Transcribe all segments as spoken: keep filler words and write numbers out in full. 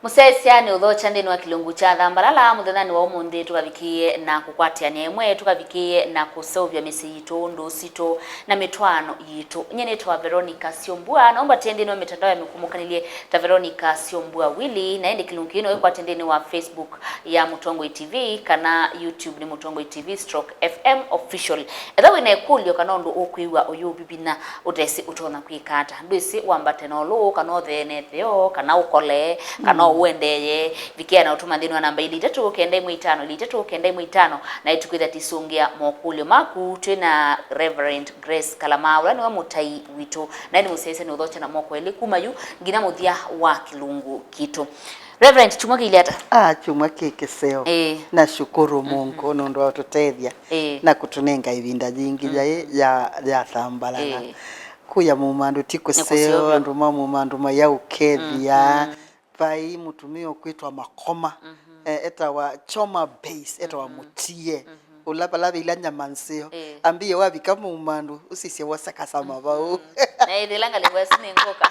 Mũsyaĩĩsya nĩ ũthokya nthĩnĩ wa kĩlungu kya Thambalala mũthenyanĩ wa ũmũnthĩ, tũkavikĩĩe na kũkwatĩanĩa ĩmwe, tũkavikĩĩe na kũseũvya mĩsyĩ yitũ, ndũũ sitũ, na mĩtwaano yitũ. Nyie nĩtawa Veronica Syombua, na ũmbatĩe nthĩnĩ wa mĩtandao ya mĩkũmũkanĩlye ta Veronica Syombua Willy, na ĩndĩ kĩlungu kĩĩ no ũkwate nthĩnĩ wa Facebook ya Mũtongoi T V kana YouTube nĩ Mũtongoi T V stroke F M Official. Ethĩwa wĩ na ĩkũlyo kana ũndũ ũkwĩw'a ũyũvivina, ũtesĩ ũtonya kwĩka ata? Ndwĩsĩ wambate na ũlũ kana ũthee na ĩtheo, kana ũkole, kana ũendeeye, vikĩa na ũtũma nthĩnĩ wa namba ilĩ itatũ kenda ĩmwe itano, ilĩ itatũ kenda ĩmwe itano, na ĩtũkwĩtha tũisũngĩa mokũlyo maku. Twĩ na Reverend Grace Kalama, ũla nĩwe mũtai witũ, na nĩ mũsyaĩĩsya nĩ ũthokya na moko elĩ kuma yu nginya mũthya wa kĩlungu kitũ. Reverend, kyumwa kĩilye ata? Ah, kyumwa kĩ kĩseo. Ĩĩ. Nashukuru Mungu nũndũ wa ũtũtethya Ĩĩ. na kũtũnenga ĩvinda yingĩ yaĩ ya, ya Thambalala. Ĩĩ. Kũya Mumandũ ti kũseo, kũseo vyũ. Andũ ma Mumandũ maya ũkethya. Vai mũtumĩa ũkwĩtwa Makoma, eh, etawa Choma Base, etawa Mũtie. Ũla vala ve ila nyama nzeo. Ĩĩ. Ambie wavika Mumandũ, ũsisye wosakasama vau. Na ĩthĩla ngalĩko ĩsu nĩ ngũka.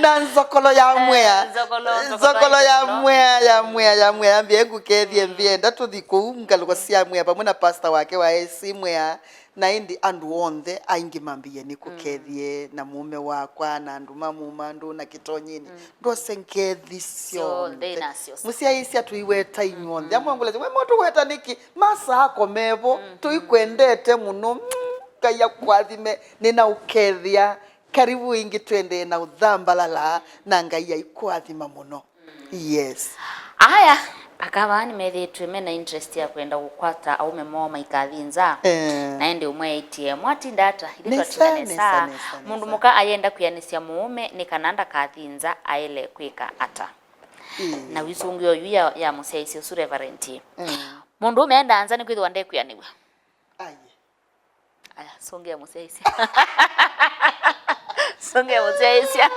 Na nzokolo ya mwea. Nzokolo, nzokolo nzokolo ya ya mwea, ya mwea, ya mwea. Ambie ngũkethie mbienda tũthi kũu ngalĩko sya mwea vamwe na pastor wake wa A C mwea. Na ĩndĩ andũ onthe aingĩ mambĩie nĩ kũkethie na mũũme wakwa na andũ ma Mumandũ na Kĩtonyinĩ. Ndose ngethi syonthe. Syonthe nasyo. Mũsyaĩĩsya tũiweta inyw'onthe. Amwe ngũlasya, "We mũndũ weta nĩkĩ? Masa ako mevo, tũikwendete mũno. Mm, Ngai akũathime, nĩnaũkethya. Karibu ĩngĩ tũendee na ũthambalala, na Ngai aikũathima mũno." Yes. Aya, aka vaa nĩmethĩĩtwe mena interest ya kwenda kũkwata aũme moo maikathi nza. Eh. Na ĩndĩ ũmwe eĩtie, "Mwatinda ata? Ithyĩ Nesa, twatinda nesa, nesa. Nesa, Mũndũ nesa. mũka ayenda kwĩanĩsya mũũme nĩ kana ndakathi nza aĩle kwĩka ata?" Ĩĩ. Na wĩsũngĩo yu ya, ya mũsyaĩĩsya ũsu Reverend. Mm. Mũndũũme endaa nza nĩkwĩthĩwa ndekwĩanĩw'a. Aye. Aya, sũngĩa mũsyaĩĩsya. Sũngĩa mũsyaĩĩsya.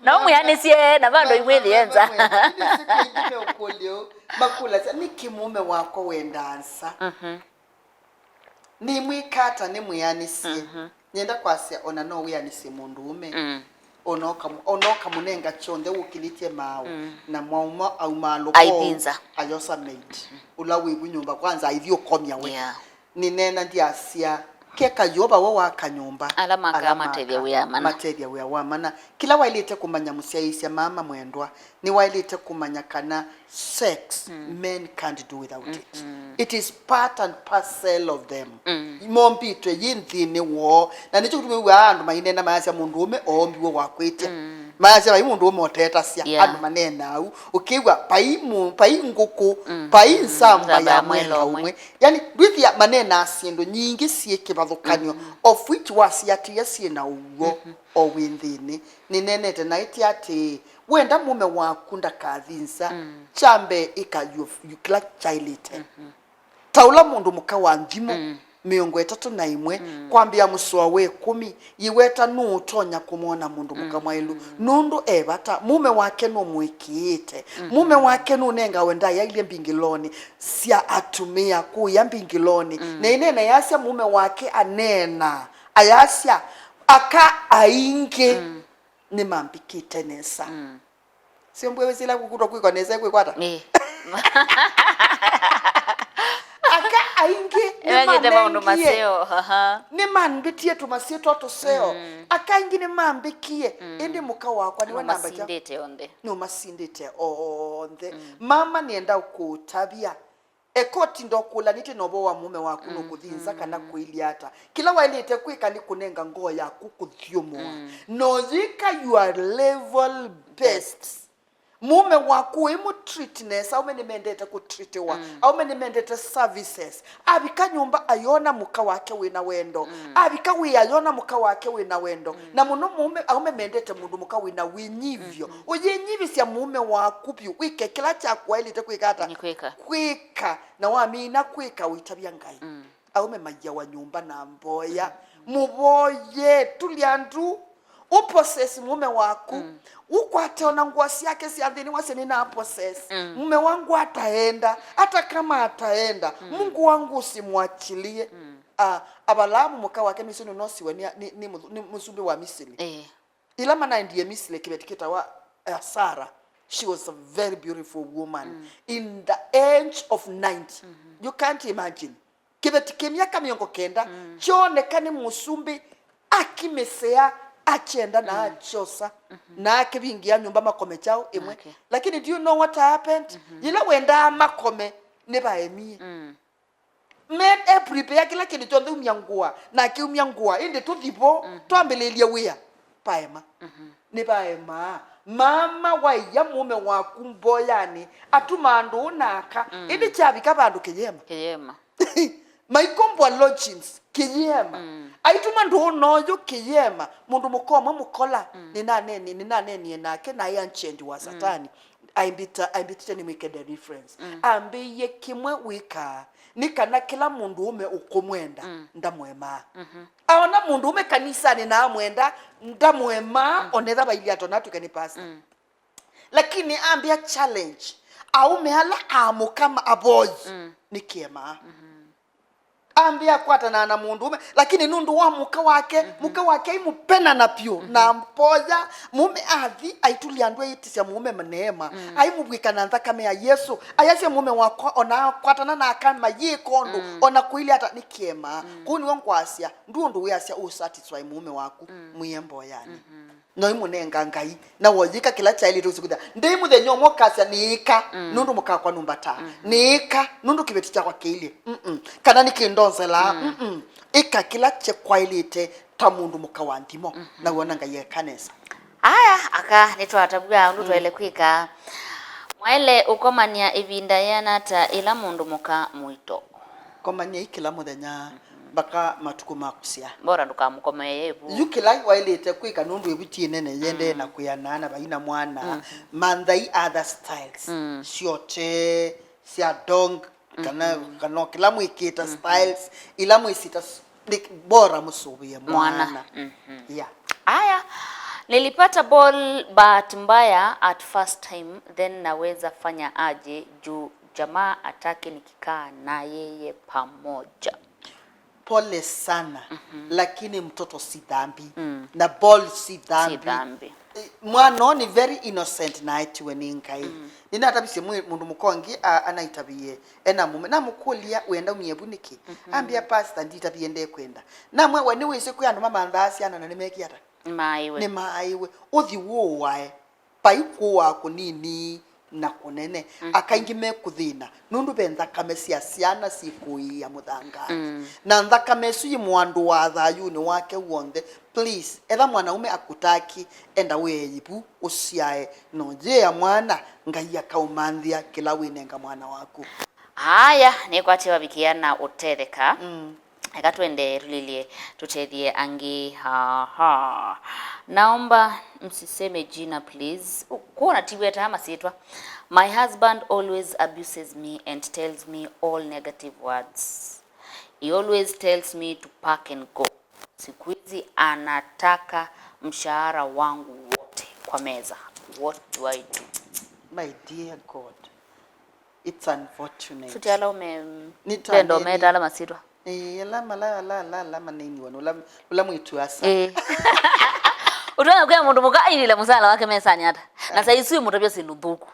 Na ũmwĩanĩsye na vandũ imwĩthĩe nza. Ĩndĩ siku ingĩ meũkũlyo, makũlasya, "Nĩkĩ mũũme wakwa wendaa nza? Mhm. Nĩmwĩka ata nĩmwĩanĩsye?" Mhm. Nyenda kwasya, ona no wĩanĩsye mũndũũme. Mm. Ona ũkamu-, ona ũkamũnenga kyonthe ũkĩlĩtye maaũ, na mwauma aumaa lũkoo, Aithinza. ayosa maid. Ũla wĩvu nyũmba kwanza aithi ũkomya we. Yeah. Nĩneena ndyasya, keka Yeova we wa kanyũmba, Ala makaa ala matethya makaa wĩa mana. matethya wĩa wa mana. Kĩla waĩlĩte kũmanya, mũsyaĩĩsya mama mwendwa, nĩwaĩlĩte kũmanya kana sex, men can't do without it. It is part and parcel of them. Mombĩtwe yĩ nthĩnĩ woo. Na nĩkyo kĩtumi wĩw'aa andũ maineena mayasya mũndũũme oombiwe wakwĩtya. Mayasya vai mũndũũme ũtetasya. Yeah. Andũ maneenaa ũu. Ũkĩw'a vai mu-, vai ngũkũ, vai nsamba ya mwela ũmwe. Yani, ndwĩthĩa maneenaa syĩndũ nyingĩ syĩ kĩvathũkany'o, of which wasiatĩĩa syĩ na ũw'o o wĩ nthĩnĩ. Nĩneenete naĩtye atĩĩ, wenda mũme waku ndakathi nza, kya mbee ĩka yu, yu, kĩla kyaĩlĩte. Ta ũla mũndũ mũka wa nthimũ mĩongo ĩtatũ na ĩmwe, kwambĩa mũsoa wa ĩkũmi, yĩweta nũũ ũtonya kũmwona mũndũ mũka mwaĩlu, nũndũ e vata. Mũme wake nũmũĩkĩĩte. Mũme wake nũnengawe ndaĩa ilye mbingĩlonĩ sya atumĩa kũya mbingĩlonĩ. Na ĩneena yasya mũme wake aneena, ayasya, aka aingĩ nĩmambĩkĩte nesa. Sio mbwe wĩsĩla kũkutwa kwĩkwa nesa kwĩkwata? Ĩĩ. Aka aingĩ Nĩmekĩte maũndũ nĩmanengie. Maseo, aha. Nĩmambĩtie tũmasyĩtwa tũseo. Aka aingĩ nĩmambĩkie. Ĩndĩ mũka wakwa nĩwe namba kya? Nũmasindĩte onthe. Nũmasindĩte onthe. Mama nĩenda kũũtavya. Eka ũtinda ũkũlanĩtye na ũvoo wa mũũme waku nũkũthi nza kana kũilye ata. Kĩla waĩlĩte kwĩka nĩ kũnenga ngoo yaku kũthyũmũa. Na ũyĩka your level best. Mũũme waku ũimũtreat nesa, aũme nĩmendete kũtreatiwa. Aũme nĩmendete services. Avika nyũmba ayona mũka wake wĩna wendo. Avika wĩa ayona mũka wake wĩna wendo. Na mũno mũũme, aũme mendete mũndũ mũka wĩna wĩnyivyo. Ũyĩnyivisya mũũme waku vyũ, wĩke kĩla kyakwaĩlĩte kwĩka ata? Nĩ kwĩka. Kwĩka. Na wamina kwĩka, ũitavya Ngai. Aũme maiawa nyũmba na mboya. Mũvoye, tulya ndu. Ũpossess mũũme waku. Ũkwate ona ngũa syake sya nthĩnĩ, wasye nĩna possess. Mũũme wangu ataenda, hata kama ataenda, Mungu wangu usimwachilie. Ah, Avalaamu mũka wake nĩsĩ nũnosiwe nĩ, nĩ, nĩ mũthu-, nĩ mũsumbĩ wa Misili. Ĩĩ. Ĩla manaendie Misili, kĩveti kĩtawa ya Sarah. She was a very beautiful woman in the age of ninety. You can't imagine. Kĩveti kĩ myaka mĩongo kenda, kyooneka nĩ mũsumbĩ, akĩmĩsea, akyenda na akyosa, na akĩvingĩa nyũmba makome kyaũ ĩmwe. Okay. Lakini do you know what happened? Yĩla wendaa makome, nĩvaemie. Me e prepare kĩla kĩndũ kyonthe, umya ngũa, na akĩumya ngũa, ĩndĩ tũthi vo, twambĩlĩlye wĩa, paema. Nĩvaemaa. Mama waĩa mũũme waku mboyanĩ, atuma andũ ũnaka, ĩndĩ kyavika vandũ kĩyĩema. Kĩyĩema. Maikombwa lodgings, kĩyĩema. Aituma ndũũna ũyũ, kĩyĩema. Mũndũ mũka ũmwe mũkola, nĩnaneni-, nĩnanenie nake, na aĩ agent wa Satani. Aimbita, aimbĩtĩte nĩmwĩke deliverance. Ambĩie kĩmwe wĩkaa, nĩ kana kĩla mũndũũme ũkũmwenda, ndamũemaa. Aona mũndũũme kanisanĩ na amwenda, ndamũemaa, onetha vailyĩ atona atw'ĩke nĩ pastor. Lakini ambĩa challenge aũme ala amũka ma-, avoid, nĩ kĩemaa. Ambĩa kwatana na mũndũũme, lakini nũndũ wa mũka wake, mũka wake aimũpena na vyũ, na mboya, mũũme athi, aitulya andũ aitĩsya mũũme neema, aimũvw'ĩka na nthakame ya Yesũ, ayasya, mũũme wakwa, ona akwatana na aka mayĩka ũndũ, ona kũilye ata, nĩ kĩemaa. Kũu nĩw'o ngwasya, ndũ ũndũ wĩasya ũ satisfy mũũme waku, mwĩe mboyanĩ. No imũnenga Ngai, na woyĩka kĩla kyaĩlĩte ũsĩ kwĩthĩa. Ndĩi mũthenya ũmwe ũkasya, "Nĩĩka, nũndũ mũkakwa nũmbataa. Nĩĩka, nũndũ kĩveti kyakwa kĩilyĩ." Mm-mm. Kana nĩkĩndonzelaa. Mm-mm. Ĩka kĩla kĩkwaĩlĩte ta mũndũ mũka wa nthimo, na wona Ngai eka nesa. Aya, aka nĩtwatavw'a ũndũ twaĩle kwĩka. Mwaĩle ũkomany'a ĩvinda yĩana ata ĩla mũndũ mũka mũito? Komany'ai kĩla mũthenya mpaka matukũ ma kũsya. Bora ndũkamũkomee ĩvu. Yu kĩla waĩlĩte kwĩka, nũndũ ĩvu ti ĩnene, yĩendee na kwĩanaa na vai na mwana. Manthai other styles. Syote, sya dong, kana, kana o kĩla mwĩkĩte styles, ila mwĩsita s-, nĩ bora mũsũvĩe mwana. Yeah. Aya, nilipata ball bahati mbaya at first time, then naweza fanya aje juu jamaa atake nikikaa na yeye pamoja. Pole sana, lakini mtoto si dhambi. Na ball si dhambi. Si dhambi. Eh, mwana ni very innocent na aetiwe ni Ngai. Ninatavisye mwi-, mũndũ mũka ũngĩ, a-, anaitavie ena mũme. Namũkũlya, "Wenda umie vu nĩkĩ?" Ambĩa, "Pastor, nditavie ndekwenda." Namwĩa, "We nĩwĩsĩ kwĩ andũ mamanthaa syana na nĩmekie ata? Nĩmaaĩwe. Nĩmaaĩwe. Ũthi wũũae." Vai kũaa kũnini na kũnene. Aka aingĩ mekũthĩna nũndũ ve nthakame sya syana syĩkũĩĩa mũthangaanĩ. Na nthakame ĩsu yĩ mũandũ wa thayũnĩ wake w'onthe. Please, etha mwanaume akutaki, enda wĩe ĩvu, ũsyae, na ũyĩa mwana, Ngai akaũmanthĩa kĩla wĩnenga mwana waku. Aya, nĩkwatya wavikĩa na ũtetheka. Eka twende tũlilye, tũtethye angĩ. Aha. Naomba msiseme jina, please. Kwona tiweta masyĩtwa. My husband always abuses me and tells me all negative words. He always tells me to pack and go. Siku hizi anataka mshahara wangu wote kwa meza. What do I do? My dear God. It's unfortunate. Suti ala ume, mm, nĩ ta ndenda nini? Ũmeta ala masyĩtwa. Ĩĩ, ala mala, ala, ala, ala maneeniwe, ũla, ũla mwĩĩtu asa. Ĩĩ. Ũtonya kwĩa mũndũ mũka ailile mũsala wake mesanĩ ata? Na saa isu imũtavya syĩndũ nthũku.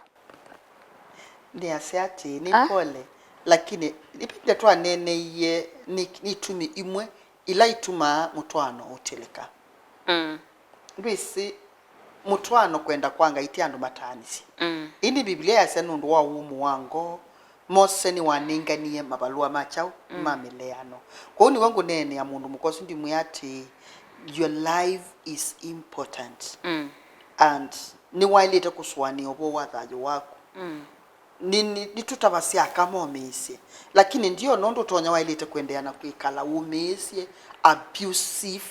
Nĩasya atĩ, nĩ pole, lakini ĩvinda twaneeneie nĩ, nĩ itumi imwe ila itumaa mũtwaano ũtilĩka. Mm. Ndwĩsĩ, mũtwaano kwenda kwa Ngai ti andũ mataanisye. Mm. Ĩndĩ Mbivilia yasya nũndũ wa ũũmũ wa ngoo, Mose nĩwanenganie mavalũa ma kyaũ? Mm. Ma mĩleano. Kwoou nĩw'o ngũneenea mũndũ mũka ũsu ndimwĩa atĩ, your life is important. Mm. And nĩwaĩlĩte kũsũanĩa ũvoo wa thayũ waku. Mm. Nĩ, nĩ, nĩtũtavasya aka momĩĩsye, lakini ndio nũndũ ũtonya waĩlĩte kũendeea na kwĩkala wũmĩĩsye abusive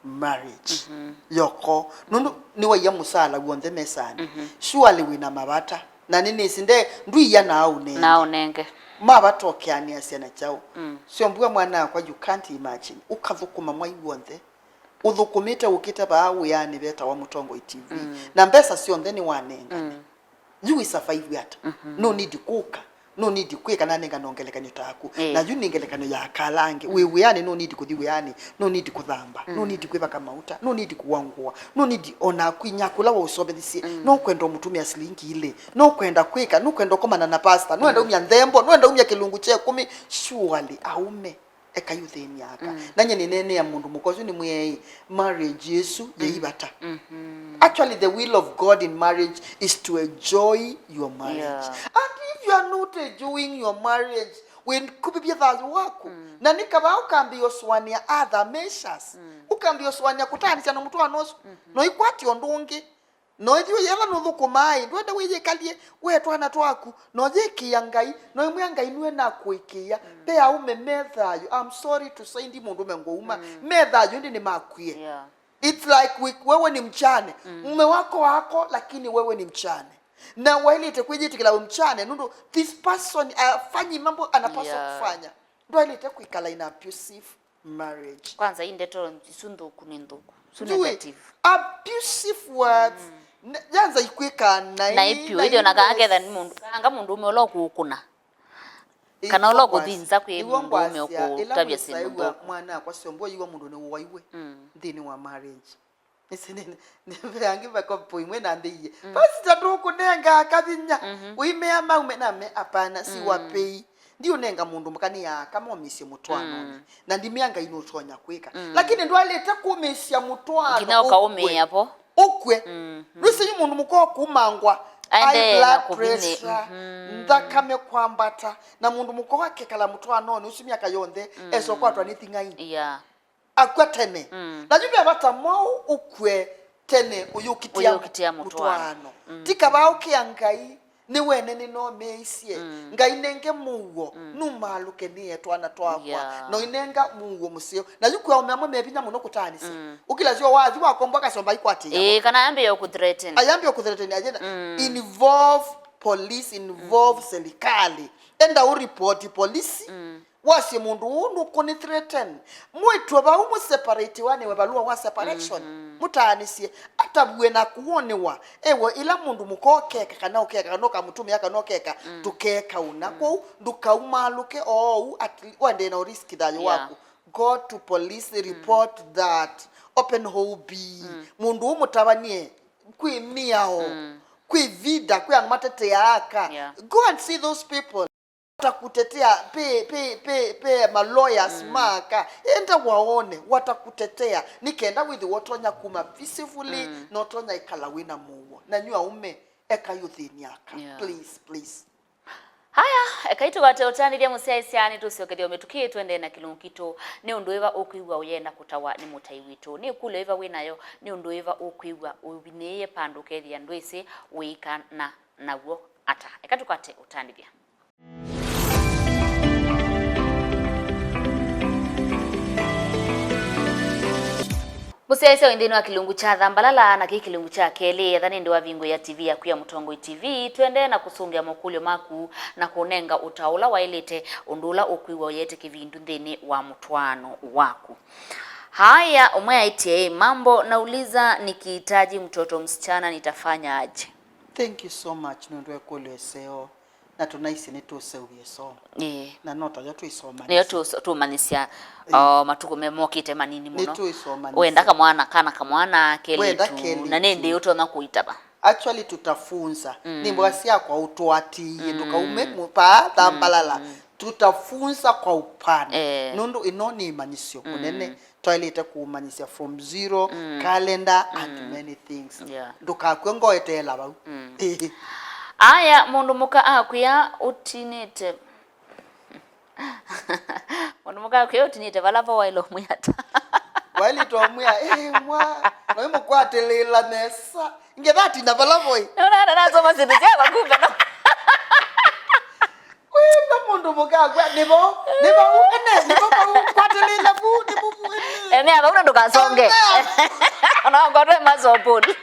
marriage. Mhm. Yoko. Nũndũ nĩwaia mũsaala w'onthe mesanĩ. Mhm. Surely wĩ na mavata. Na nĩnĩsĩ nde, ndũia na aũnenge. Na aũnenge. Mavata ũkeanĩasya na kyaũ? Mm. Syo mbua mwana wakwa, you can't imagine. Ũkathũkũma mwai w'onthe. Ũthũkũmĩte ũkĩte vaa wĩanĩ vetawa Mũtongoi T V. Mm. Na mbesa syonthe nĩwanengane. Mm. Yu wĩ survive ata? Mhm. No need kũka. No need kwĩka nanengana ngelekany'o taku. Ĩĩ. Na yu nĩ ngelekany'o ya kala angĩ. Wĩ wĩanĩ, no need kũthi wĩanĩ, no need kũthamba, no need kwĩvaka mauta, no need kũwa ngũa, no need ona kwinya kũla waũsomethisye. No kwenda ũmũtũmĩa silingi ilĩ, no kwenda kwĩka, no kwenda ũkomana na pastor, no enda umya nthembo, no enda umya kĩlungu kya ĩkũmi. Surely, aume, ekai ũthĩni aka. Na nyie nĩneenea mũndũ mũka ũsu nĩmwĩei, marriage ĩsu yĩ vata. Actually, the will of God in marriage is to enjoy your marriage. Yeah. And if you are not enjoying your marriage, wĩkũvĩvya thayũ waku. Na nĩ kavaa ũkambĩĩa ũsũanĩa other measures. Ũkambĩĩa ũsũanĩa kũtaanĩsya na mũtwaano ũsu. No ikwatya ũndũ ũngĩ. No ĩthyĩ ũyĩetha nũthũkũmaa-ĩ, ndwenda wĩyĩkalye, we twana twaku, no yĩkĩĩa Ngai, no ĩmwĩa Ngai nue nakũĩkĩĩa. Ve aũme me thayũ, I'm sorry to say, ndi mũndũme ngũuma, me thayũ, ĩndĩ nĩmakwie. Yeah. It's like we, wewe ni mchane. Mume wako wako, lakini wewe ni mchane. Na wailĩte kwĩyĩtĩkĩla wĩ mchane, nũndũ this person, uh, hafanyi mambo anapaswa kufanya. Ndwailĩte kwĩkala in abusive marriage. Kwanza, hii ndeto isu nthũku nĩ nthũku. Isu nĩ negative. Abusive words. Ne-, yanza ikwĩka na na ipiũ, ĩthĩ ona kaa ketha nĩ mũndũ, kanga mũndũ ũme ũla ũkũkũna. Kana ũla ũkũthi nza kwĩ mũndũ ũme ũkũtavya syĩndũ nthũku. Mwana akwa syombo, iwa mũndũ nĩ waiwe nthĩnĩ wa marriage. Nĩsĩ nĩ, nĩ, nĩ, ve angĩ vako point imwe nambĩie. Pastor, ndũkũnenga kavinya. Ũimea maume na me, hapana, si wa pei. Ndiũnenga mũndũ mũka nĩ aka momĩsye mũtwaanonĩ. Na ndimea Ngai nũtonya kwĩka. Lakini ndwaĩlĩte kũmĩsya mũtwaano. Nginya ũkaũmĩĩa vo. Ũkw'e. Nĩsĩ yu mũndũ mũka ũkumangwa. Aendee na blood pressure, nthakame kwambata. Na mũndũ mũka akekala mũtwaanonĩ ũsu myaka yonthe, esa ũkwatwa nĩ thing'ai. Yeah. Akw'a tene. Na yu ve vata mwaũ ũkw'e tene ũyũkitĩa mũtwaano? Ti kavaa ũkĩa Ngai, nĩ wene nĩnomĩĩisye. Ngai nenge mũuo, numaalũke nĩe twana twakwa. Yeah. No inenga mũuo mũseo. Na yu kwĩ aũme amwe me vinya mũno kũtaanĩsya. Ũkĩlasya wathi wakombwa kasomba ikwatĩĩa. Ĩĩ, kana ayambĩĩa kũthreaten. Ayambĩĩa kũthreaten, ayenda involve police, involve serikali. Enda ũripoti polisi. Wasye mũndũ ũũ nũkũnĩ threaten. Mwĩtwe vau mũseparatiwa nĩwe valũa wa separation. Mũtaanĩsye. Atavw'e na kũonĩwa. Ewe ĩla mũndũ mũka ũkeka kana ũkeka kana ũkamũtũmĩa kana ũkeka, tũkeka ũna. Kwoou ndũkaumalũke oou, at le-, ũendee na ũrisk thayũ waku. Go to police, report that. Open O B. Mũndũ ũũ mũtavanie. Kwĩ mĩao. Kwĩ vida, kwĩ andũ mateteaa aka. Yeah. Go and see those people. Watakutetea, pe, pe, pe, pe ma lawyers maka. Enda waone, watakutetea. Nĩ kenda wĩthĩwe ũtonya kuma peacefully, na ũtonya ĩkala wĩna mũuo. Na nyu aũme, ekai ũthĩni aka. Yeah. Please, please. Haya, ekai tũkwate ũtandĩthya mũsyaĩĩsya, nĩtũsyokethya mĩtũkĩ, tũendee na kĩlungu kitũ. Nĩ ũndũ wĩva ũkwĩw'a ũyenda kũtawa nĩ mũtai witũ? Nĩ ĩkũlyo yĩva wĩ nayo? Nĩ ũndũ wĩva ũkwĩw'a ũvinĩĩe vandũ ũkethĩa ndwĩsĩ wĩĩka na naw'o ata? Eka tũkwate ũtandĩthya. Mũsyaĩĩsya wĩ nthĩnĩ wa kĩlungu kya Thambalala, na kĩĩ kĩlungu kya kelĩ. Etha nĩ ĩndĩ wavingũĩa T V yaku ya Mũtongoi T V, tũendee na kũsũngĩa mokũlyo maku na kũnenga ũtao ũla waĩlĩte, ũndũ ũla ũkwĩw'a ũyĩte kĩvindu nthĩnĩ wa mũtwaano waku. Haya, ũmwe aĩtye, "Mambo, nauliza nikihitaji mtoto msichana nitafanya aje?" Thank you so much nũndũ wa ĩkũlyo ĩseo. Na tũnaisye nĩtũseũvye ĩsomo. Ĩĩ. Na no tayo twĩsomanĩsya. Nĩyo tũs-, tũmanyĩsya, ĩĩ, o, matukũ me mokĩte manini mũno. Nĩtwĩsomanĩsya. Wenda kamwana, kana kamwana kelĩtu, wenda kelĩtu, na nĩ ndĩĩ ũtonya kũitava? Actually, tutafunza. Mm. Nĩ mboa syakwa ũtũatĩĩe, mm, ndũkaume mu-, paa Thambalala. Mm. Tutafunza kwa upana. Eh. Nũndũ ĩno nĩ ĩmanyĩsyo, mm, mũnene. Twaĩlĩte kũũmanyĩsya from zero, mm, calendar and, mm, many things. Yeah. Ndũkakw'e ngoeteela vau. Mm. Ĩĩ. Aya, mũndũ mũka akwĩa ũtinĩte. Mũndũ mũka akwĩa ũtinĩte vala vo waĩle ũmwĩa ata? Waĩlĩte ũmwĩa, "Ĩĩ, mwa, no ĩmũkwatĩlĩĩla nesa." Ngetha atina vala vo ĩ. Nũnaona nasoma syĩndũ syakwa kumbe no. Wĩna mũndũ mũka akwĩa, nĩvo, nĩvo, ene, nĩvo vau, kwatĩlĩĩla vu, nĩvo vu, ene. Emea vau na ndũkasonge. Emea. Ona ngotwe masopuni.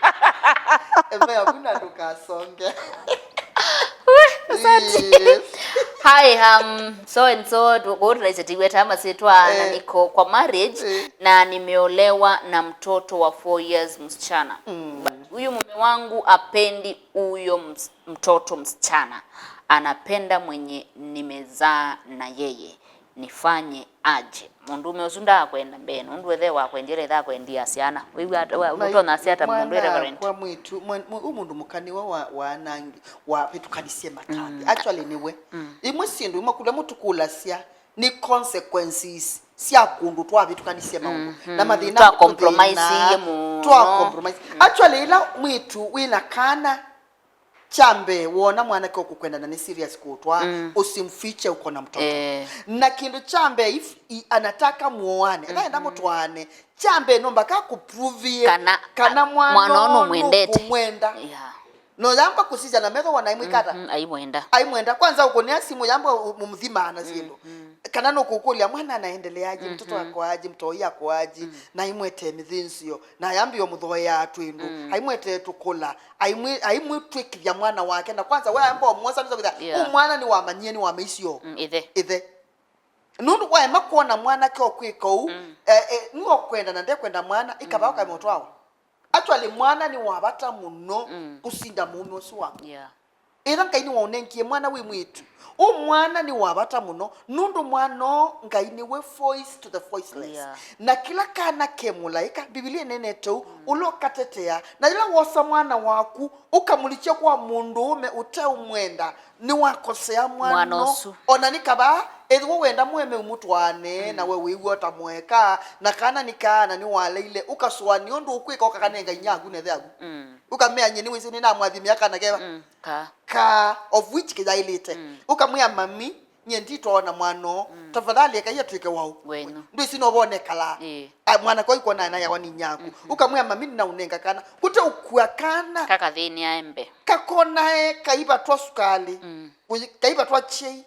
Emea vu na ndũkasonge. Wĩ, asante. Yes. Hi, um, so and so, tu-, kũu tũnaisetiwe ta masitwa na, eh, niko kwa marriage, eh, na nimeolewa na mtoto wa four years msichana. Mm. But huyu mume wangu hapendi huyo ms-, mtoto msichana. Anapenda mwenye nimezaa na yeye, nifanye aje? Mũndũũme ũsu ndaakwenda mbee, nũndũ ethĩwa wakwendie, ethĩwa akwendie syana. Wĩw'a ata-, wa-, na ũtonya ata mũndũ e mwana reverend? Kwa mwĩtu, mwa-, mwa-, ũ mũndũ mũka nĩwe wa, waanangi-, wavĩtũkanisye matambya. Mm. Actually, nĩwe. Mm. Imwe syĩndũ imwe kũla mũtukũlasya nĩ consequences sya kũndũ twavĩtũkanisye maũndũ. Mhm. Na mathĩna twa amwe compromise tũthĩna, mũno. Twa compromise. Mm. Actually, ĩla mwĩtu wĩna kana, kya mbee, woona mwanake ũkũkwenda na nĩ serious kũtwaa, mm, usimfiche uko na mtoto. Eh. Na kĩndũ kya mbee, if i-, anataka muoane, ethĩwa enda, mhm, mũtwaane, kya mbee no mpaka akuprovie kana, kana a-, mwana, mwana ũyũ nũmwendete. Nũkũmwenda. Yeah. No yamba kũsisya na metho wona aimwĩka ata? Mhm, aimwenda. Aimwenda. Kwanza ũkũnĩa simũ yamba ũ-, mũmũthimaa na syĩndũ. Mhm. Kana nũkũkũlya, "Mwana anaendeleaje? Mtoto, mhm, akoaje? Mtoi akoaje?" Mm. Na aimwetee mĩthĩnzĩo. Na ayambĩĩa ũmũthoea twĩndũ. Mm. Aimwetee tũkũla. Aimwĩ-, aimwĩtw'ĩkĩthya mwana wake. Na kwanza we ayamba ũmwosa nĩsa kwĩthĩa, yeah, ũ mwana nĩwamanyie nĩwameisyo. Mm, ĩthe. Ĩthe. Nũndũ waema kwona mwanake ũkwĩka ũu, mm, eh, eh, nĩwe ũkwenda na ndekwenda mwana, ĩkavaa, mm, ũkaema ũtwawa. Actually, mwana nĩ wa vata mũno, mm, kũsinda mũũme ũsu waku. Yeah. Ĩtha Ngai nĩwaũnengie mwana wĩ mwĩĩtu. Ũ mwana nĩ wa vata mũno, nũndũ mwana ũũ Ngai nĩwe voice to the voiceless. Yeah. Na kĩla kana ke mũlaĩka, Mbivilia ĩneenete ũu, mm, ũla ũkatetea. Na yĩla wosa mwana waku, ũkamũlikya kwa mũndũũme ũteũmwenda, nĩwakosea mwana, mwana ũsu. Ona nĩ kavaa, ethĩwa wenda mũemeu mũtwaane, mm, na we wĩw'a ta mũeka, na kana nĩ kaa na nĩwaleile, ũkasũanĩa ũndũ ũkwĩka, ũkakanenga inyia aku na ĩthe aku. Mm. Ũkamea, "Nyie nĩwĩsĩ nĩnamwathimĩa kana keva." Mm. Kaa. Kaa, of which kĩyaĩlĩte. Mm. Ũkamwĩa, "Mami, nyie nditoona mwana ũũ. Mm. Tafadhali ekai atw'ĩke waũ? Wenyu. Ndwĩsĩ no vonekala." Ĩĩ. A, mwana kwa ikuona na yawa ni nyaku. Mhm. Ũkamwĩa, "Mami, nĩnaũnenga kana." Kũte ũkua kana. Kakathĩnĩa embe. Kakonae kaivatwa sukali. Mm. Ũyi-, kaivatwa chei.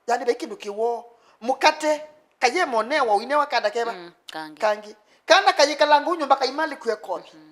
Yani, ve kĩndũ kĩwoo. Mũkate, kaye monewa ũinewa kana keva. Mm, kangi. Kangi. Kana kayikalanga ũnyũmba kaimali kw'ekovi. Mhm.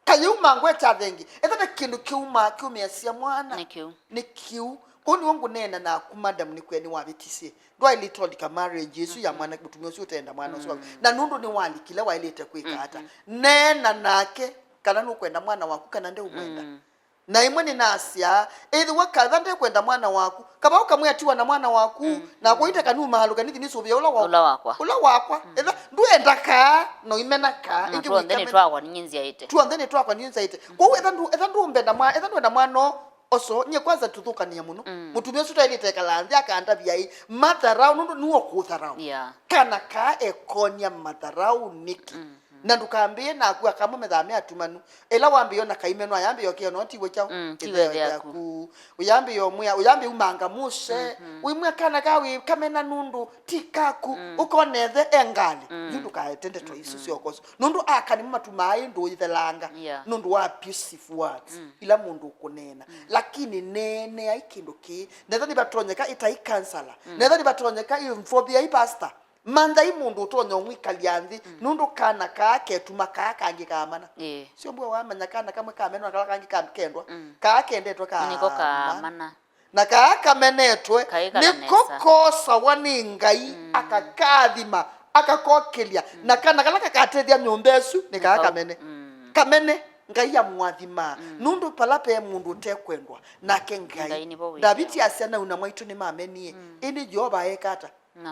Kayĩuma ngweta thengi. Etha ve kĩndũ kĩumaa kĩũmĩasya mwana. Nĩ kĩu. Nĩ kĩu. Kwoou nĩw'o ngũneena naku, madam, nĩkwĩa nĩwavĩtisye. Ndwaĩlĩte ũlika marriage ĩsu ya, mhm, mwana, mũtumĩa ũsu ũtenda mwana ũsu waku. Mm. Na nũndũ nĩwalikile, waĩlĩte kwĩka ata? Mhm. Neena nake kana nũkwenda mwana waku kana ndeũmwenda. Mm. Na ĩmwe nĩnasya, ethĩwa katha ndekwenda mwana waku, kava ũkamwĩa tiwa na mwana waku, mm, na kũite kanuma alũka nithi nĩsũvĩa ũla wa-, ũla wakwa. Ũla wakwa. Mm. Etha ndwenda kaa, no imena kaa. Na ĩngĩ tuonthe wĩkamena. Nĩtwakwa nĩnzyaĩte. Tuonthe nĩtwakwa nĩnzyaĩte. Mm. Kwoou etha ndũ-, etha ndũmbenda mwa-, etha ndwenda mwana ũso, nyie kwanza tũthũkanie mũno. Mm. Mũtumĩa ũsu twaĩlĩte ĩkala nthĩ akandavya ĩ, matharau, nũndũ nĩwe ũkũtharau. Yeah. Kana kaa ekonia matharau nĩkĩ? Mm. Na ndũkambĩĩe naku akamũmethaa me atumanu. Ĩla wambĩĩa ona kaimeno, ayambĩĩa ũkĩona tiwe kyaũ? Mm, tiwe ĩthe yaku. Ũyambĩĩa ũmwĩa, ũyambĩĩa umanga mũshe. Mhm. Wĩmwĩa kana kaa wĩ kamena nũndũ ti kaku. Mm. Ũkona ĩthe e ngalĩ. Mm. Yu ndũkaete ndeto isu, mhm, syoko isu. Nũndũ aka nĩmo matumaa ĩ ndũũ ithelanga. Yeah. Nũndũ wa abusive words. Mm. Ila mũndũ ũkũneena. Mm. Lakini neeneai kĩndũ kĩĩ. Netha nĩvatonyeka ĩtai counselor. Mm. Netha nĩvatonyeka ĩmvovĩai pastor. Manthai mũndũ ũtonya ũmwĩkalya nthĩ, mm, nũndũ kana kaa ketuma kaa kangĩ kaamana. Ĩĩ. Sio mbua wamanya kana kamwe kamenwa na kala kangĩ ka-, kendwa. Mm. Kaa kendetwe kaamana. Nĩko kaamana. Na kaa kamenetwe, kaĩkala nĩko nesa, kosawa nĩ Ngai, mm, akakathima, akakokelya. Mm. Na kana kala kakatethya nyũmba ĩsu, nĩ kaa, nĩkau, kamene. Mm. Kamene, Ngai amũathimaa. Mm. Nũndũ pala pe mũndũ ũtekwendwa, nake Ngai. Ngai nĩvo wĩthĩawa. Ndaviti asya, "Nau na mwaitũ nĩmamenie." Mm. Ĩndĩ Yeova aeka ata?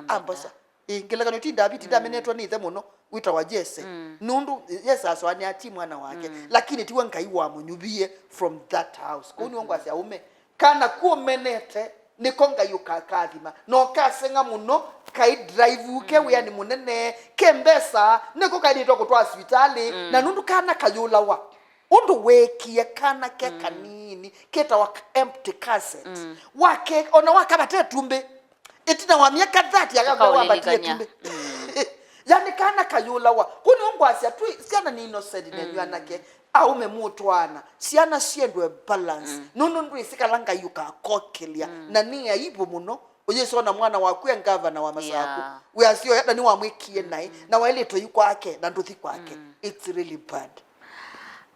Ambosa. Ĩ, ngelekany'o ti Ndaviti, mm, ndamenetwe nĩ ĩthe mũno wĩtawa Yese. Mm. Nũndũ Yese asũanĩa ti mwana wake. Mm. Lakini tiwe Ngai wamũnyuvie from that house. Kũu nĩw'o, mm-hmm, ngwasya aũme. Kana kũmenete, nĩko Ngai ũkakathima. Na ũkaseng'a mũno, kai drive ke, mm, wĩanĩ mũnene, ke mbesa, nĩko kaĩlĩtwe kũtwaa sivitalĩ. Mm. Na nũndũ kana kayũlawa. Ũndũ weekie kana ke, mm, kanini, ketawa ka-, empty cassette. Mm. Wake, ona wakavata ĩtumbĩ. Ĩtina wa myaka thirty akamba wambatie ĩtumbĩ. Mm. Yani kana kayũlawa. Kũu nĩw'o ngwasya twĩ syana nĩ innocent nenyu, mm, anake. Aũme mũtwaana. Syana syendwe balance. Mm. Nũndũ ndwĩsĩ kala Ngai ũkakokelya. Mm. Na nĩ aibu mũno. Ũyĩsona mwana waku e ngavana wa Masaku. Yeah. Wĩasyoya na nĩwamwĩkie naĩ. Mm-hmm. Na waĩlĩtwe yu kwake na ndũthi kwake. Mm. It's really bad.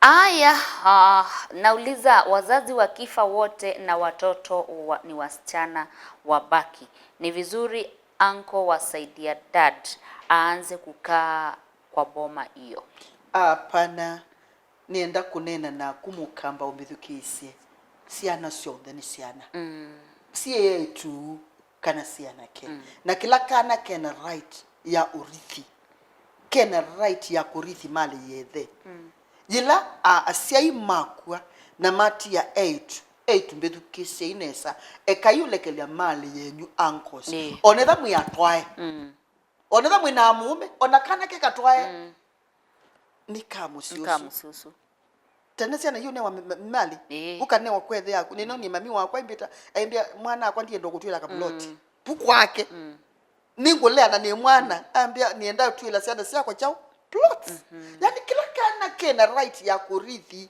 Aya, ah, nauliza, wazazi wakifa wote na watoto wa, ni wasichana wabaki, ni vizuri uncle wasaidia dad aanze kukaa kwa boma hiyo? Hapana, nĩenda kũneena naku mũkamba ũmbĩthukĩĩsye. Syana syonthe nĩ syana. Mm. Syĩ eĩtu kana syĩ anake. Mm. Na kĩla kana kena right ya ũrithi. Kena right ya kũrithi malĩ ya ĩthe. Mm. Yĩla a-, asyai makw'a na matia eĩtu, eĩtu mbĩthukĩĩsyei nesa, ekai ũlekelya malĩ yenyu uncles. Ĩĩ. Onetha mwĩ atwae. Mm. Onetha mwĩ na mũũme, ona kana ke katwae. Mm. Nĩ ka mũsyĩ ũsu. Nĩ ka mũsyĩ ũsu. Tene syana iũnewa m-, m-, malĩ. Ĩĩ. Ũkanewa kwa ĩthe yaku. Nĩnonie mami wakwa aimbĩta, aimbĩa, "Mwana akwa ndienda ũkũtwĩla ka plot." Mm. Vu kwake. Mm. Nĩngũlea na nĩ mwana. Ambĩa, "Nĩenda ũtwĩla syana syakwa kyaũ? Plots." Mhm. Yani kĩla kana kena right ya kũrithi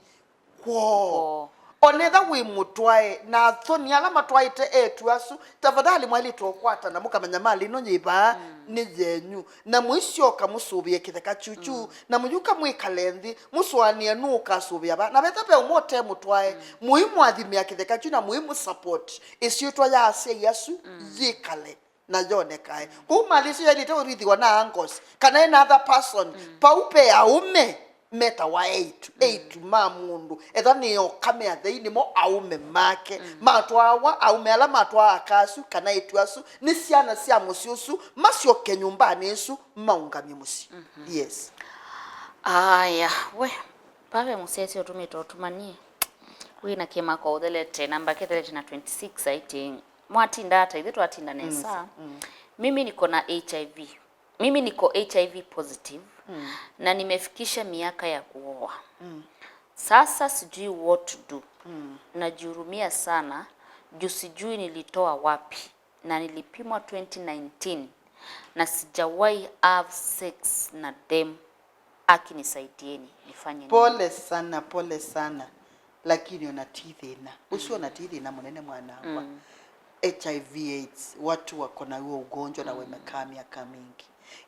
kwoo. Kwoo. Onetha wĩ mũtwae, na athoni ala matwaĩte eĩtu asu, tafadhali mwaĩlĩte ũkwatana mũkamanya malĩ ĩno yĩ vaa, mm, nĩ yenyu. Na mũisyoka mũsũvĩe kĩtheka kyuchu, mm, na mũyũka mwĩkale nthĩ, mũsũanĩe nũũ ũkasũvĩa vaa. Na vetha ve ũmwe ũte mũtwae, mm, mũimũathimĩa kĩtheka kyu na mũimũsupport. Ĩsyĩtwa ya asyai asu, mm, yĩkale na yonekae. Kwoou malĩ ĩsu yaĩlĩte ũrĩthĩwa na uncles, kana another person. Mm. Vau ve aũme metawa eĩtu, mm, eĩtu ma mũndũ. Etha nĩ oka me athei, nĩmo aũme make. Mm. Matwawa, aũme ala matwaa aka asu, kana eĩtu asu, nĩ syana sya mũsyĩ ũsu, masyoke nyũmbanĩ ĩsu, maũngamye mũsyĩ. Mhm. Yes. Aya, we, vave mũsyaĩĩsya ũtũmĩte ũtũmanie. Wĩ na kĩmako ũthelete, namba kĩthelete na twenty-six, aitĩ. Mwatinda ata? Ithuĩ twatinda nesa. Mm. Mimi niko na H I V. Mimi niko H I V positive, mm, na nimefikisha miaka ya kuoa. Mm. Sasa sijui what to do. Mm. Najihurumia sana, juu sijui nilitoa wapi. Na nilipimwa twenty nineteen, na sijawahi have sex na dem. Aki, nisaidieni, nifanye nini? Pole sana, pole sana. Lakini ona ti thĩna. Ũcio ona ti thĩna mũnene, mwana wakwa. Mm. H I V AIDS, watu wako na huo ugonjwa na, mm, wamekaa miaka mingi.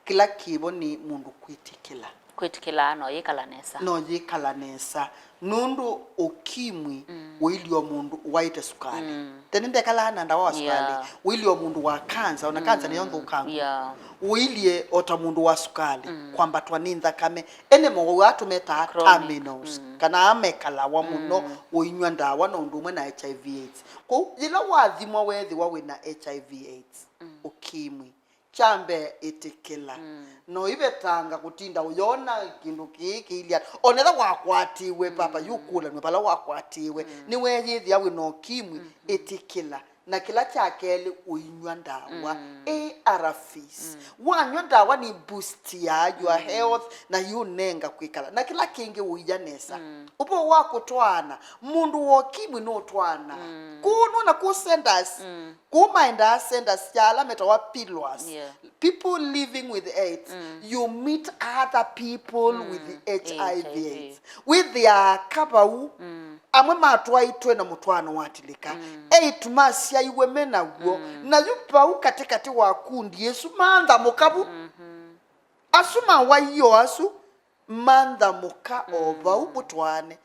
Kĩla kĩvo nĩ mũndũ kwĩtĩkĩla. Kwĩtĩkĩla no yĩkala nesa. No yĩkala nesa. Nũndũ ũkimwi, mm, ũilyĩ o mũndũ waĩte sukalĩ. Mm. Tene ndekalaa na ndawa wa sukalĩ. Yeah. Ũilyĩ o mũndũ wa kanza, ona kanza nĩyo, mm, nthũkangu. Yeah. Ũilyĩ o ta mũndũ wa sukalĩ, mm, kwambatwa nĩ nthakame. Ene mowau aa tũmetaa, chronic, terminals, mm, kana aa mekalawa mũno, mm, ũinywa ndawa na ũndũ ũmwe na H I V AIDS. Kwoou, yĩla wathimwa weethĩwa wĩ na H I V AIDS, mm, ũkimwi, kya mbee, ĩtĩkĩla. Mm. No ivetanga kũtinda ũyona kĩndũ kĩĩ kĩilya. Onetha wakwatiwe, papa, mm, yũkũlanw'a vala wakwatiwe. Mm. Nĩweeyĩthĩa wĩ na ũkimwi, mm-hmm, ĩtĩkĩla. Na kĩla kya kelĩ, ũinywa ndawa. Mm. A R Vs. Mm. Wanywa ndawa nĩ boost ya your, mm, health, na yũnenga kwĩkala. Na kĩla kĩngĩ, ũia nesa. Mm. Ũvoo wa kũtwaana, mũndũ wa ũkimwi nũtwaana. Mm. Kũũ nũna kũ centers. Mm. Kũu maendaa centers sya ala metawa pillars. Yeah. People living with AIDS, mm, you meet other people, mm, with the H I V AIDS. Wĩthĩaa aka vau, mm, amwe matwaĩtwe na mũtwaano watilĩka. Mm. Eight masyaiwe me naw'o. Mm. Na yu vau katĩkatĩ wa kundi ĩsu manthamũka vu. Mm-hmm. Asu mawaie o asu, manthamũka o, mm, vau mũtwaane.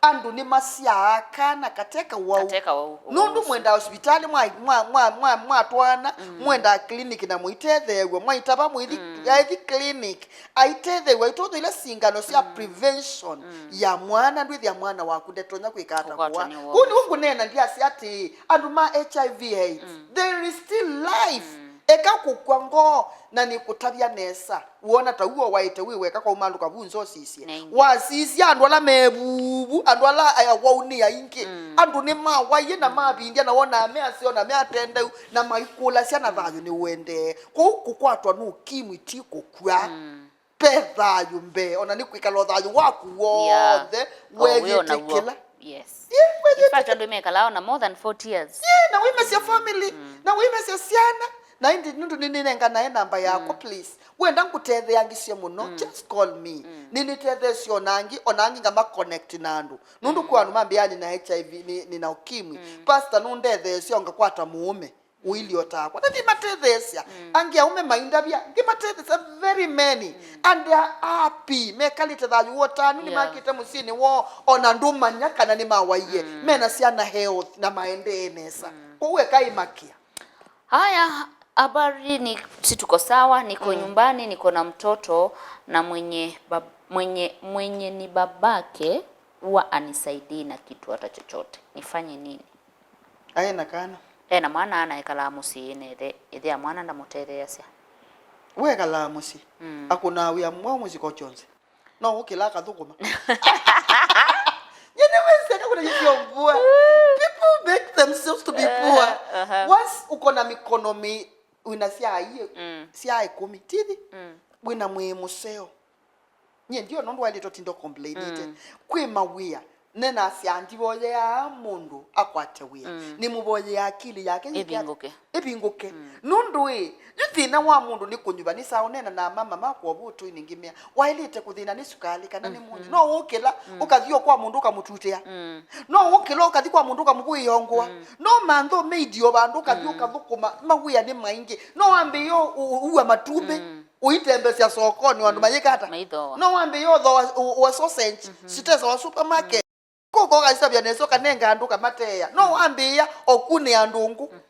Andũ nĩmasyaa kana kate kawau. Kate kawau, nũndũ ũsu. Mwendaa sivitalĩ mwa, mwa, mwa, mwa, mwatwaana, mm, mwendaa clinic na mũitetheew'a, mwaitava mũithi, mm, aithi clinic, aitetheew'a, aitũthĩle singano sya, mm, prevention, mm, ya mwana, ndwĩthĩa mwana waku ndetonya kwĩka ata kũwa. Kũkwatwa nĩ w'o. Kũu nĩw'o ngũneena ndyasya atĩĩ, andũ ma H I V AIDS, mm, there is still life. Mm. Eka kũkw'a ngoo, na nĩkũtavya nesa. Wona ta w'o waĩte wĩ weka, kwauma andũ kavunza ũsisye. Nĩngĩ. Wasisya andũ ala me vuvu, andũ ala awau nĩ aingĩ. Mm. Andũ nĩmawaie na, mm, mavindya, na wonaa me aseo na me atendeu, na maikũlasya na, mm, thayũ nĩũendee. Kwoou kũkwatwa nĩ ũkimwi ti kũkw'a. Mm. Ve thayũ mbee, ona nĩ kwĩkala o thayũ waku, yeah, w'onthe, o wĩ o naw'o, weyĩtĩkĩla. Yes. Yeah, in fact, weyĩtĩkĩla. Andũ mekalaa ona more than forty years. Yeah, na wĩmesya family, mm, na wĩmesya syana. Na ĩndĩ nũndũ nĩnĩnenganae namba yakwa, mm, please. Wenda ngũtetheangĩsye mũno, mm, just call me. Mm. Nĩnĩtetheesye ona angĩ, ona angĩ ngama connect na andũ. Nũndũ, mm, kwĩ andũ mambĩaa nĩ na H I V, nĩ, nĩ na ũkimwi. Mm. Pastor, nũndetheesye ngakwata mũũme. Ũilyĩ o takwa. Na ndimatetheesya. Mm. Angĩ aũme maindavya, ngĩmatetheesya very many. Mm. And they are happy. Mekalĩte thayũ woo tanu, yeah, nĩmakĩte mũsyĩnĩ woo, ona ndũmanya kana nĩmawaie. Mm. Mena syana health na maendee nesa. Mm. Kwoou eka ĩmakĩa. Haya, habari ni, si tuko sawa, niko, mm, nyumbani, niko na mtoto na mwenye bab-, mwenye, mwenye ni babake huwa anisaidii na kitu hata chochote. Nifanye nini? Aĩ na kana. Ena mwana, ana ekalaa mũsyĩ na ĩthe, ĩthe ya mwana ndamũtetheeasya. Wekalaa mũsyĩ. Mm. Akũnaa wĩa mwaũ mũsyĩ ko kyonse. No ũkĩla akathũkũma. Nyene wese akakuna yĩsyo mbua. People make themselves to be poor. Aha, aha. Once uko na mikono mi, wĩna sya aiĩ, mm, sya ĩkũmi, tithi? Mm. Wĩna mwĩĩ mũseo. Nyie ndio nũndũ waĩlĩte ũtinda ũcomplainĩte. Mm. Kwĩ mawĩa, nenasya ndivoyeaa mũndũ akwate wĩa. Mm. Nĩmũvoyeaa akili yake yĩke ata? Ĩvingũke. Ĩvingũke. Mm. Nũndũ ĩ, yu thĩna wa mũndũ nĩ kũnyuva, nĩ saa ũneena na mama makwa ũvũtũinĩ ngĩmea, waĩlĩte kũthĩna nĩ sukalĩ kana nĩ mũnyũ. Mhm. No ũkĩla, mm, ũkathi o kwa mũndũ ũkamũtutĩa. Mm. No ũkĩla ũkathi kwa mũndũ ũkamũvũĩa ngũa. Mm. No mantha ũmĩidia o vandũ ũkathi, mm, ũkathũkũma, mawĩa nĩ maingĩ. No wambĩĩe ũ-, ũ-, ũua matumbĩ. Mm. Ũitembesya sokonĩ, andũ, mm, mayĩka ata? Maithooa. No wambĩĩe ũthooa, ũ-, ũa sausage, mhm, sitesawa supermarket. Mm. Kũka ũkasavya nesa ũkanenga andũ ũkamateea. No, mm, wambĩĩa o kunĩa andũ ngũ. Mhm.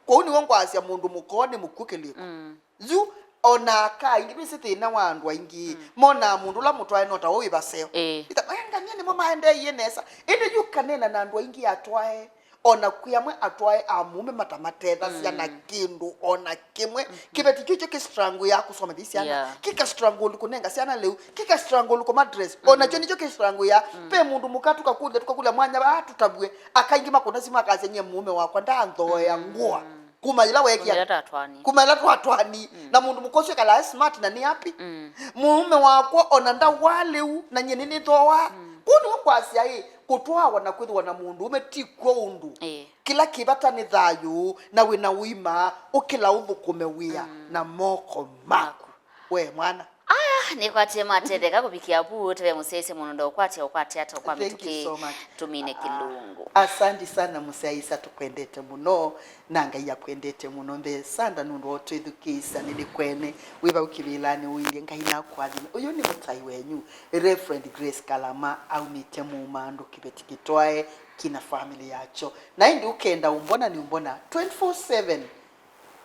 Kwoou nĩw'o ngwasya mũndũ mũka nĩ mũkw'ũ kĩlĩko. Mm. Yu ona aka aingĩ, nĩsĩ thĩna wa andũ aingĩ, mm, monaa mũndũ ũla mũtwae no ta ũũ wĩ vaseo. Ĩĩ. Ita, "Eh, ngamia nĩmo maendeeie nesa." Ĩndĩ yu kanena na andũ aingĩ atwae. Ona kwĩ amwe atwae a mũũme matamatethasya na, mm, kĩndũ ona kĩmwe. Mhm. Kĩveti kyu kyo kĩ struggle ya kũsomethya syana. Yeah. Kĩka struggle kũnenga syana lĩu. Kĩka struggle kũma dress. Mhm. Ona kyo nĩkyo kĩ struggle ya. Mm. Ve mũndũ mũka tũkakũlya, tũkakũlya mwanya vaa tũtavw'e. Akaingĩ makũna simũ akasya, "Nyie mũũme wakwa ndanthooea ngũa." Mm. Kuma yĩla weekia. Kuma yĩla twatwani. Kuma yĩla twatwani. Mm. Na mũndũ mũka ũsu ekalaa e smart na nĩ happy. Mm. Mũũme wakwa ona ndawaa lĩu, na nyie nĩnĩthooaa. Mm. Kũu nĩw'o kwasya ĩ, kũtwawa na kwĩthĩwa na mũndũũme ti kw'o ũndũ. Ĩĩ. Kĩla kĩ vata nĩ thayũ, na wĩ na ũima, ũkĩla ũthũkũme wĩa, mm, na moko maku. Maku. We mwana. Aya, nĩkwatie matetheka kũvikĩa vu, teve mũsyaĩĩsya mũno ndaũkwatya, ũkwate ata, ũkwa mĩtũkĩ, tũmine kĩlungu. Asanti sana mũsyaĩĩsya, tũkwendete mũno, na Ngai akwendete mũno. Mbee sanda nũndũ wa ũtwĩthukĩĩsya nĩnĩ kwene. Wĩ vau kĩvĩlanĩ ũilye, Ngai nakũathime. Ũyũ nĩ mũtai wenyu, Reverend Grace Kalama, aumĩte Muuma andũ kĩveti kĩtwae kina family yakyo. Na ĩndĩ ũkenda ũmbona nĩ ũmbona twenty-four seven.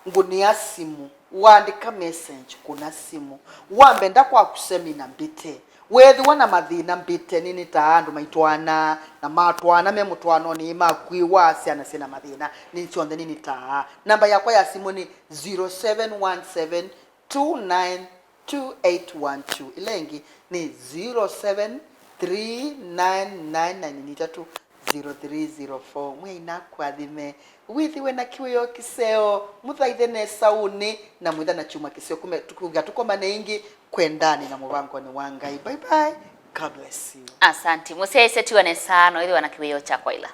Ngũnĩa simũ, waandĩka message, kũna simũ. Wambenda kwaku semina, mbĩte. Weethĩwa na mathĩna, mbĩte. Nĩnĩtaa andũ maitwaana, na matwaana me mũtwaanonĩ, makwĩwa syana syĩna mathĩna, nĩ syonthe nĩnĩtaa. Namba yakwa ya simũ nĩ zero seven one seven two nine two eight one two. Ĩla ĩngĩ nĩ zero seven three nine nine nine three zero three zero four. Mwĩai nakũathime, wĩthĩwe na kĩwĩoo kĩseo, mũthaithe nesa ũnĩ, na mwĩtha na kyumwa kĩseo, kume, tũkũvika tũkomane ĩngĩ kwendanĩ na mũvangonĩ wa Ngai. Bye bye. God bless you. Asanti. Mũsyaĩĩsya tiwa nesa, no wĩthĩwa na kĩwĩoo kya kwaĩla.